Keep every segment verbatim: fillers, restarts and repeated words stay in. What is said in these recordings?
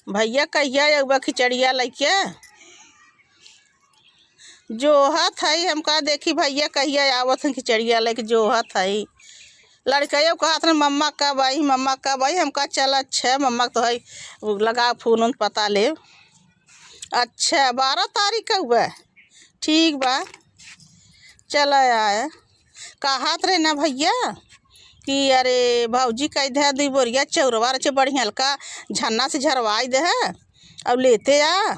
भइया कहिया अउबा खिचड़िया लइके? जोहत हई, हमका देखी भइया कहिया आवत हैं खिचड़िया लइके, जोहत हई। लड़कइयो कहत रहे, "मम्मा कब आई, मम्मा कब आई?" हमका चल अच्छा, मम्मा क तो हई, लगाव फोन उन पता लेब। अच्छा, बारह तारीख क अउबा? ठीक बा, चल आए। कहत रहे ना भइया कि अरे भौजी कहि दे दुइ बोरिया चउरवा रचे बढ़िया हल्का झन्ना से झरवाइ दे है अउ लेते आ,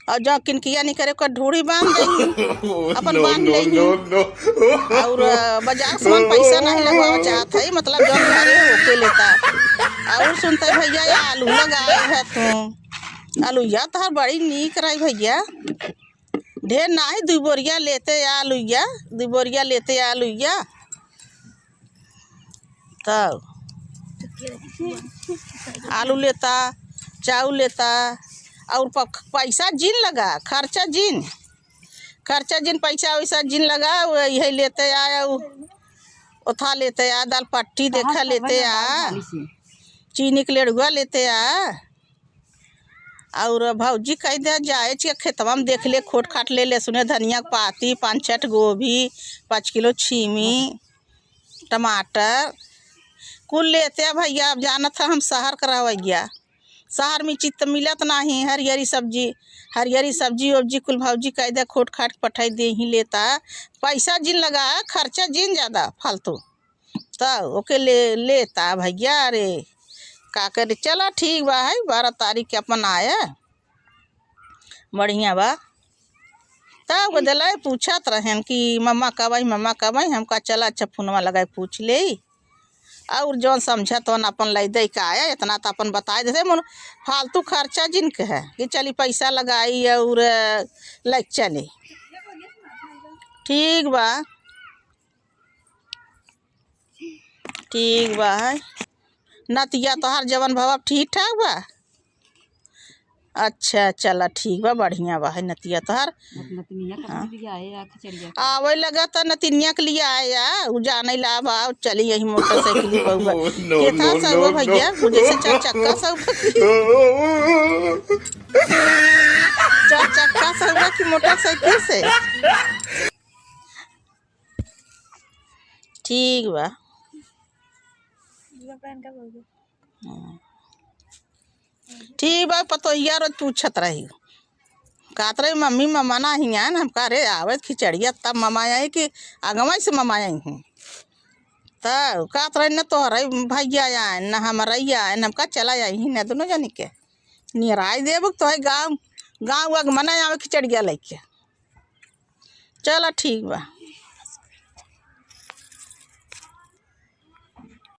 अउ जउ किनकिया निकरे ओकर ढूढ़ी बाँध देई, अपन बाँध लेई। अउर, अ, बजार समान पइसा नाहीं लगवावे चाहत हई, मतलब जउन घरे ओके लेता। अउर सुनते भइया, ये आलू लगाए है तू, आलूया तोहर बड़ी नीक रही भइया। ढेर नाहीं, दुइ बोरिया लेते आ आलूया, दुइ बोरिया लेते आ आलूया। तब आलू लेता, चाउर लेता, अउर प-, पइसा जिन लगा, खर्चा जिन, खर्चा जिन, पइसा वइसा जिन लगा, उ इहइ लेते आ, उ ओथा लेते आ, दाल पट्टी देखा लेते आ, चीनी क लेड़ुआ लेते आ। अउर भौजी कहि दे, जाए छिया खेतवा में देख ले, खोट खाट ले, लहसुने धनिया क पाती, पाँच छठ गोभी, पाँच किलो छीमी, टमाटर, कुल लेते आ भइया। अब जानत ह हम सहर क रहवइया, सहर में चीज त मिलत नाहीं, हरियरी सब्जी, हरियरी सब्जी ओब्जी कुल भौजी कहि दे, खोट खाट पठाइ देइहीं लेता। पइसा जिन लगा, खर्चा जिन जादा फालतू। त ओके ले, लेता भइया रे, का करे। चला ठीक बा, है बारह तारीख के अपन आया, बढ़िया बा। तब वो दिलाई पूछत रहेन कि मम्मा कब आई, मम्मा कब आई। हमका चला अच्छा फोनवा लगाइ पूछ लेई, अउर जउन समझा तउन अपन लइ दइ का आया, एतना त अपन बताइ देते। मन फालतू खर्चा जिन कहे कि चली पइसा लगाई अउर लइ चली। ठीक बा। ठीक बा, है नतिया तोहार जवन भवा ठीक ठाक बा? अच्छा, चला ठीक बा, बढ़िया बा, है नतिया तोहार। अब नतिनिया क हाँ। लिए आए या खिचड़िया क? आवे लगा त नतिनिया क लिए आए या, उ जाने ला बा, चली यही मोटरसाइकिल पर बा। Oh, no, केथा no, सउबा no, भइया, no। मुझे से चार चक्का सउबा की। चार चक्का सउबा की मोटरसाइकिल से। ठीक बा। हाँ। ठीक बा, पतोहिया रोज पूछत रही, कहत रही, "मम्मी, ममा ना हियाँ न?" हम कहा, "अरे, आवे खिचड़िया तब ममा आई कि अगवा से ममा आई हूँ।" त कहत रही, "न तोहरे भइया आए, न हमरे आए, न हमका चला आई ही, न दुनो जनी के निराई देबो, तोहे गाँव, गाँव अगमना आवे खिचड़िया लइके।" चला ठीक बा।